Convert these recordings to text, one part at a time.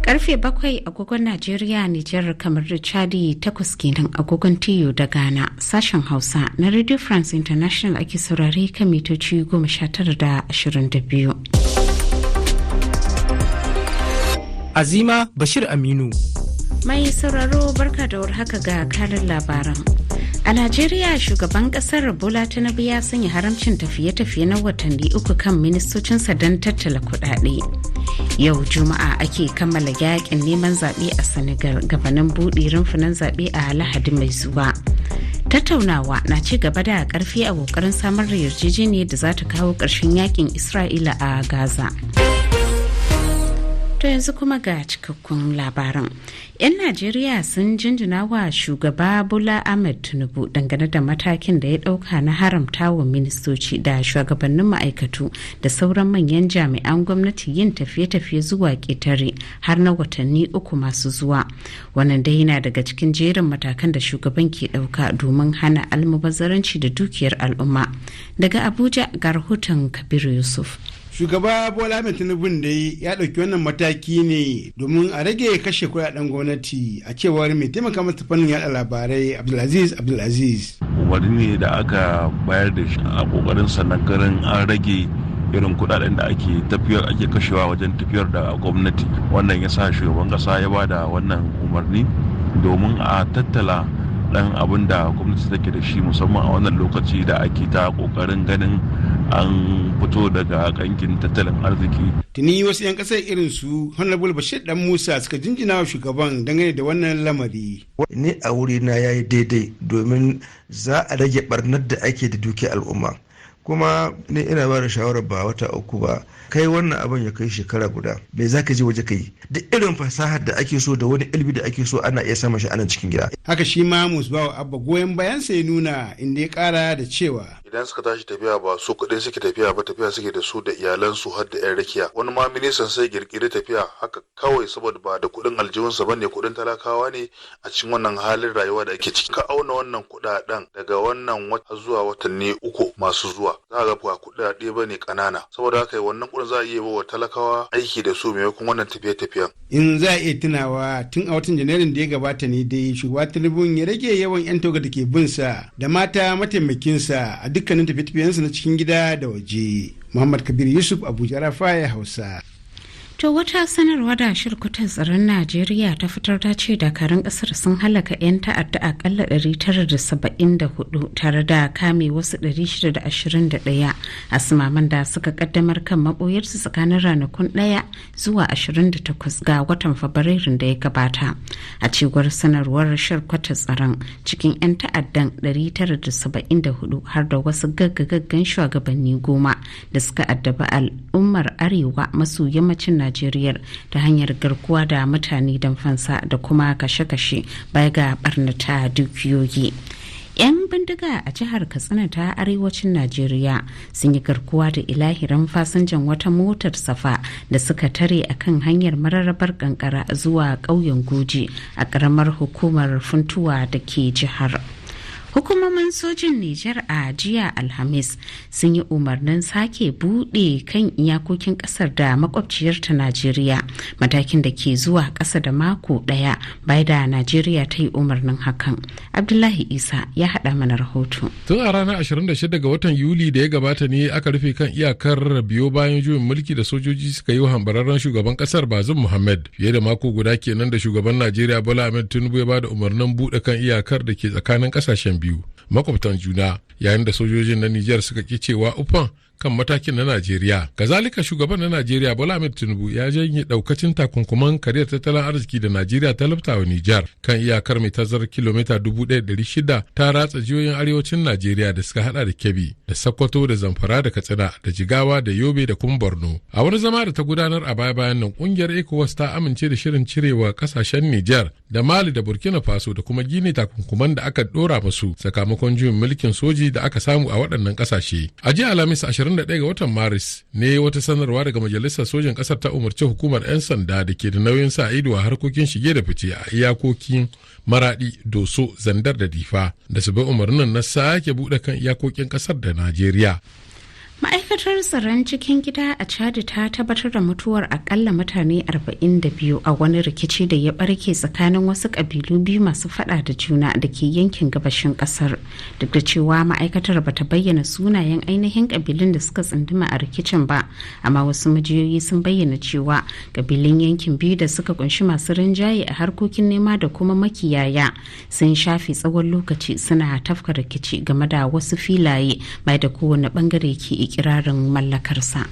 Karfe 7 agogon Najeriya, Nijar, kamar da Chadi, 8 kenan agogon TU da Ghana. Sashen Hausa na Radio France International ake saurare kan mitoci 19 da 22. Azima Bashir Aminu. Mai sauraro, barka da warhaka, ga kanin labaran. A Najeriya, shugaban kasar Bola Tinubu ya sanya haramcin tafiye-tafiye na watanni 3 kan ministocinsa don tattala kuɗaɗe. Yau Juma'a ake kammala yakin neman zaɓe a Senegal gabanin buɗe rumfunan zaɓe a Lahadi mai zuwa. Tattaunawa na ci gaba da ƙarfi a ƙoƙarin samar da yarjejeniyar da za ta kawo ƙarshen yakin Isra'ila a Gaza. To, yanzu kuma ga cikakkun labaran. 'Yan Najeriya sun jinjina wa shugaba Bola Ahmed Tinubu dangane da matakin da ya dauka na haramta wa ministoci da shugabannin ma'aikatu da sauran manyan jami'an gwamnati yin tafiye-tafiye zuwa ƙetare har na watanni 3 masu zuwa. Wannan dai yana daga cikin jerin matakan da shugaban ke dauka domin hana almubazzaranci da dukiyar al'umma. Daga Abuja ga rahoton Kabiru Yusuf. Shugaba Bola Ahmed Tinubu dai ya ɗauki wannan mataki ne domin a rage kashe kuɗaɗen gwamnati, a cewar mai taimaka masa fannin yada labarai, Abdulaziz Abdulaziz. Umarni ne da aka bayar da shi a kokarin sannan garin an rage irin kudaden da ake tafiyar ake kashewa wajen tafiyar da gwamnati. Wannan ya sa shugaban kasa ya ba da wannan umarni domin a tattala dan abin da gwamnati take da shi, musamman a wannan lokaci da ake ta kokarin ganin an fito daga kankin tattalin arziki. Tuni wasu 'yan kasar irin su Honorable Bashir Dan Musa suka jinjina wa shugaban dangane da wannan lamari. Ni a wuri na yayi daidai, domin za a rage barnar da ake da dukiyar al'umma. Kuma ni ina ba da shawarar ba wata 3 ba, kai wannan abin ya kai shekara guda. Me za ka je waje ka yi? Duk irin fasahar da ake so da wani ilimi da ake so, ana iya samun shi anan cikin gida. Haka shi ma Musbawa Abba goyon bayan sa ya nuna, inda ya kara da cewa idan suka tashi tafiya, ba su kuɗai suke tafiya ba, tafiya suke da su da iyalansu har da 'yan rakiya. Wani ma ministan sai kirkiri tafiya haka kawai, saboda ba da kuɗin aljihunsa ba ne, kuɗin talakawa ne. A cikin wannan halin rayuwa da ake ciki, ka auna wannan kuɗaɗen daga wannan wata zuwa watanni 3 masu zuwa, za ga ba kuɗaɗe ba ne ƙanana. Saboda haka wannan kuɗin za a iya wa talakawa aiki da su maimakon wannan tafiye-tafiyen. In za a iya tunawa, tun a watan Janairun da ya gabata ne dai shugaba Tinubu ya rage yawan 'yan toga da ke bin sa da mata mataimakinsa a dukkanin tafiye-tafiyensa na cikin gida da waje. Muhammad Kabir Yusuf, Abuja, RFI Hausa. To, wata sanarwa da shirkutar tsaron Najeriya ta fitar ta ce dakarun kasar sun halaka 'yan ta'adda akalla 974 tare da kame wasu 621 a sumaman da suka kaddamar kan maboyarsu tsakanin ranakun 1 zuwa 28 ga watan Fabrairun da ya gabata. A cewar sanarwar shirkutar tsaron, cikin 'yan ta'addan 974 har da wasu gaggagaggan shugabanni 10 da suka addaba al'ummar arewa maso yammacin Najeriya ta hanyar garkuwa da mutane don fansa da kuma kashe-kashe, baya ga barnata dukiyoyi. 'Yan bindiga a jihar Katsina ta arewacin Najeriya sun yi garkuwa da ilahirin fasinjan wata motar safa da suka tare a kan hanyar Mararrabar Kankara zuwa ƙauyen Goji a ƙaramar hukumar Funtuwa da ke jihar. Hukumomin sojin Nijar a jiya Alhamis sun yi umarnin sake buɗe kan iyakokin ƙasar da makwabciyarta Najeriya, matakin da ke zuwa ƙasa da mako ɗaya bai da Najeriya ta yi umarnin hakan. Abdullahi Isa ya haɗa mana rahoto. Tun a ranar 26 ga watan Yuli da ya gabata ne aka rufe kan iyakar, biyo bayan juyin mulki da sojoji suka yi wa hambararren shugaban kasar Bazum Muhammad. Fiye da mako guda kenan da shugaban Najeriya Bola Ahmed Tinubu ya bada umarnin buɗe kan iyakar da ke tsakanin kasashen biyu makwabtan juna, yayin da sojojin na Nijar suka ki cewa ufan kan matakin na Najeriya. Kazalika, shugaban na Najeriya Bola Ahmed Tinubu ya janye daukacin takunkuman kariyar tattalin arziki da Najeriya ta lafta wa Nijar. Kan iyakar mai tazarar kilomita 1600 ta ratsa jihohin arewacin Najeriya da suka hada da Kebbi da Sokoto da Zamfara da Katsina da Jigawa da Yobe da kuma Borno. A wani zama da ta gudanar a baya-bayan nan, kungiyar ECOWAS ta amince da shirin cirewa kasashen Nijar da Mali da Burkina Faso da kuma Gini takunkuman da aka dora musu sakamakon juyin mulkin soji da aka samu a waɗannan kasashe. A jiya Alhamis, 21 ga watan Maris ne, wata sanarwa daga majalisar sojan kasar ta umarci hukumar 'yan sanda da ke da nauyin sa ido a harkokin shige da fice a iyakokin Maradi, Doso, Zandar da Difa da su bi umarnin na sake buɗe kan iyakokin kasar da Najeriya. Ma'aikatar tsaron cikin gida a Chad ta tabbatar da mutuwar akalla mutane 42 a wani rikici da ya barke tsakanin wasu kabilu biyu masu fada da juna da ke yankin gabashin kasar. Duk da cewa ma'aikatar bata bayyana sunayen ainihin kabilun da suka tsunduma a rikicin ba, amma wasu majiyoyi sun bayyana cewa kabilun yankin biyu da suka kunshi masu rinjaye a harkokin nema da kuma makiyaya sun shafe tsawon lokaci suna tafka rikici game da wasu filaye mai da kowane bangare ke ikirarin mallakarsa.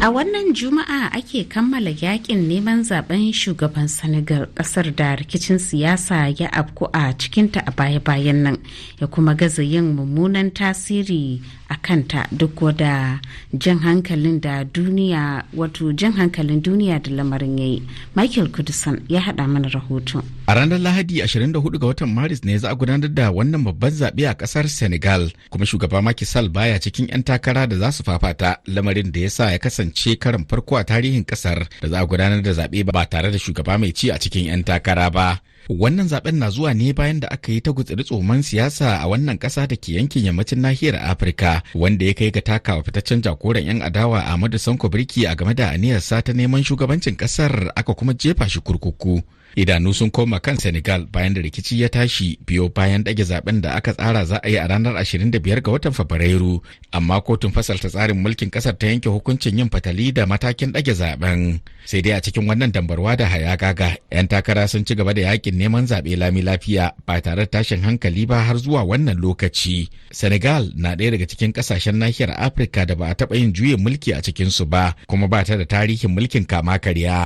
A wannan Juma'a ake kammala yakin neman zaben shugaban Senegal, kasar da rikicin siyasa ya afku a cikinta a baya-bayan nan ya kuma gaza yin mummunan tasiri a kanta duk da jan hankalin da duniya wato jan hankalin duniya da lamarin yayi. Michael Kudusan ya haɗa mana rahoto. A ranar Lahadi 24 ga watan Maris ne za a gudanar da wannan babban zaɓe a ƙasar Senegal, kuma shugaba Macky Sall baya cikin 'yan takara da za su fafata, lamarin da ya sa ya kasance karin farko a tarihin ƙasar da za a gudanar da zaɓe ba tare da shugaba mai ci a cikin 'yan takara ba. Wannan zaben na zuwa ne bayan da aka yi ta gutsiri tsoman siyasa a wannan ƙasa da ke yankin yammacin nahiyar Afirka, wanda ya kai ga takawa fitaccen jagoran 'yan adawa Ahmadu Sanko birki a game da aniyarsa ta neman shugabancin ƙasar, aka kuma jefa shi kurkuku. Idanu sun koma kan Senegal bayan da rikici ya tashi biyo bayan ɗage zaben da aka tsara za a yi a ranar 25 ga watan Fabrairu, amma kotun fasalta tsarin mulkin ƙasar ta yanke hukuncin yin fatali da matakin ɗage zaben. Sai dai a cikin wannan dambarwa da hayagaga, 'yan takara sun ci gaba da yakin neman zaɓe lami lafiya ba tare da tashin hankali ba har zuwa wannan lokaci. Senegal na ɗaya daga cikin ƙasashen nahiyar Afirka da ba a taɓa yin juyin mulki a cikinsu ba, kuma ba ta da tarihin mulkin kama karya.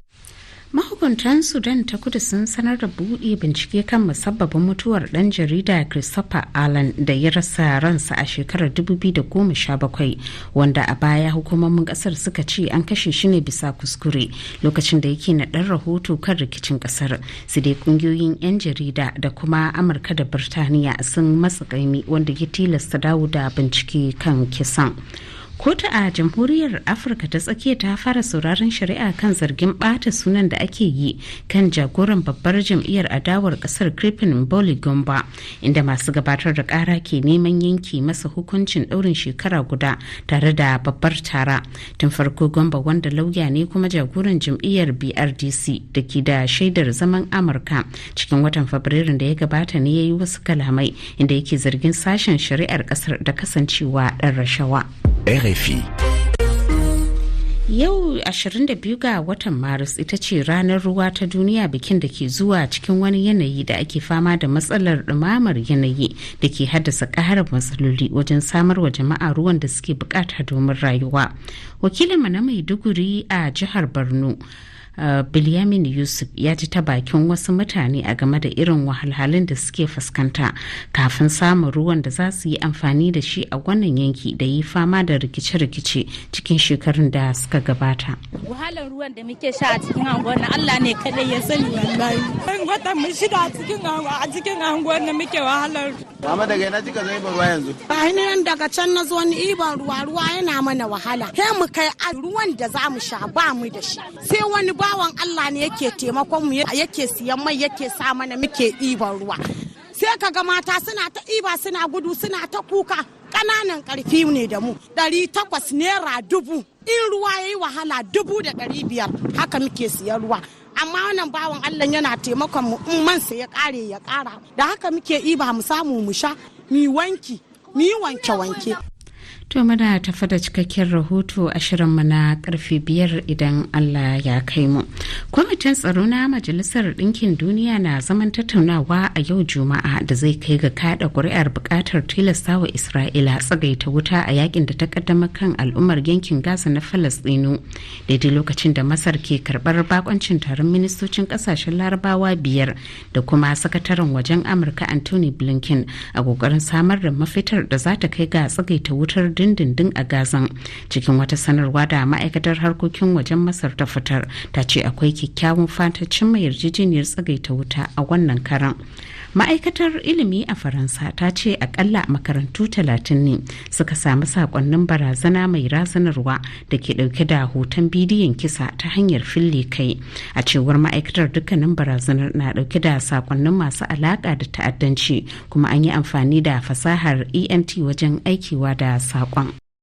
Mahukuntan Sudan ta Kudu sun sanar da buɗe bincike kan musabbabin mutuwar ɗan jarida Christopher Allen da ya rasa ransa a shekarar 2017, wanda a baya hukumomin ƙasar suka ce an kashe shi ne bisa kuskure lokacin da yake naɗar rahoto kan rikicin ƙasar. Su dai ƙungiyoyin 'yan jarida da kuma Amurka da Birtaniya sun matsa ƙaimi wanda ya tilasta dawo da bincike kan kisan. Kotu a Jamhuriyar Afirka ta Tsakiya ta fara sauraron shari'a kan zargin bata sunan da ake yi kan jagoran babbar jam'iyyar adawar kasar Crepin Mboli Gomba, inda masu gabatar da kara ke neman yanke masa hukuncin daurin shekara guda tare da babbar tara. Tun farko Gomba, wanda lauya ne kuma jagoran jam'iyyar BRDC da ke da shaidar zaman Amurka, cikin watan Fabrairun da ya gabata ne ya yi wasu kalamai inda yake zargin sashen shari'ar kasar da kasancewa dan rashawa. RFI. Yau 22 ga watan Maris ita ce ranar ruwa ta duniya, bikin da ke zuwa cikin wani yanayi da ake fama da matsalar ɗumamar yanayi da ke haddasa ƙarin matsaloli wajen samar wa jama'a ruwan da suke bukata domin rayuwa. Wakilinmu na Maiduguri a jihar Borno, Bilyamin Yusuf, ya ji ta bakin wasu mutane a game da irin wahalhalun da suke fuskanta kafin samun ruwan da za su yi amfani da shi a wannan yanki da yi fama da rikice-rikice cikin shekarun da suka gabata. Wahalar ruwan da muke sha a cikin anguwan nan, Allah ne kadai ya sani wallahi. Watan mu shida a cikin anguwan nan muke wahalar. Mama, daga ina kika zo iban ruwa yanzu? Ainihin daga can na zo ni iban ruwa, ruwa yana mana wahala. Sai mu kai ruwan da za mu sha ba mu da shi. Sai wani bawan Allah ne yake taimakon mu, yake siyan mai, yake sa mana muke ɗiban ruwa. Sai ka ga mata suna ta ɗiba, suna gudu, suna ta kuka. Ƙananan ƙarfi ne da mu. 800, naira 1000. In ruwa ya yi wahala, 1500, haka muke siyan ruwa. Amma wannan bawan Allah yana taimakon mu, in man sa ya kare ya kara, da haka muke iba mu samu mu sha, mu wanki, mu yi wanke wanke. To, muna tafi da cikakken rahoto a shirinmu na karfe 5 idan Allah ya kai mu. Kwamitin tsaro na Majalisar Ɗinkin Duniya na zaman tattaunawa a yau Juma'a da zai kai ga kada ƙuri'ar buƙatar tilastawa Isra'ila tsagaita wuta a yakin da ta kaddamar kan al'ummar yankin Gaza na Falastinu. Daidai lokacin da Masar ke karɓar bakoncin taron ministocin ƙasashen Larabawa biyar da kuma sakataren wajen Amurka Anthony Blinken a ƙoƙarin samar da mafitar da za ta kai ga tsagaita wutar dindindin a Gazan. Cikin wata sanarwa da ma'aikatar harkokin wajen Masar ta fitar, ta ce akwai Akwai kyakkyawan fata cimma yarjejeniyar tsagaita wuta a wannan karan. Ma'aikatar ilimi a Faransa ta ce akalla makarantu 30 ne suka samu sakonnin barazana mai razanarwa da ke dauke da hoton bidiyon kisa ta hanyar fille kai. A cewar ma'aikatar, dukkanin barazanar na dauke da sakonnin masu alaka da ta'addanci, kuma an yi amfani da fasahar EMT wajen aikiwa da sakon.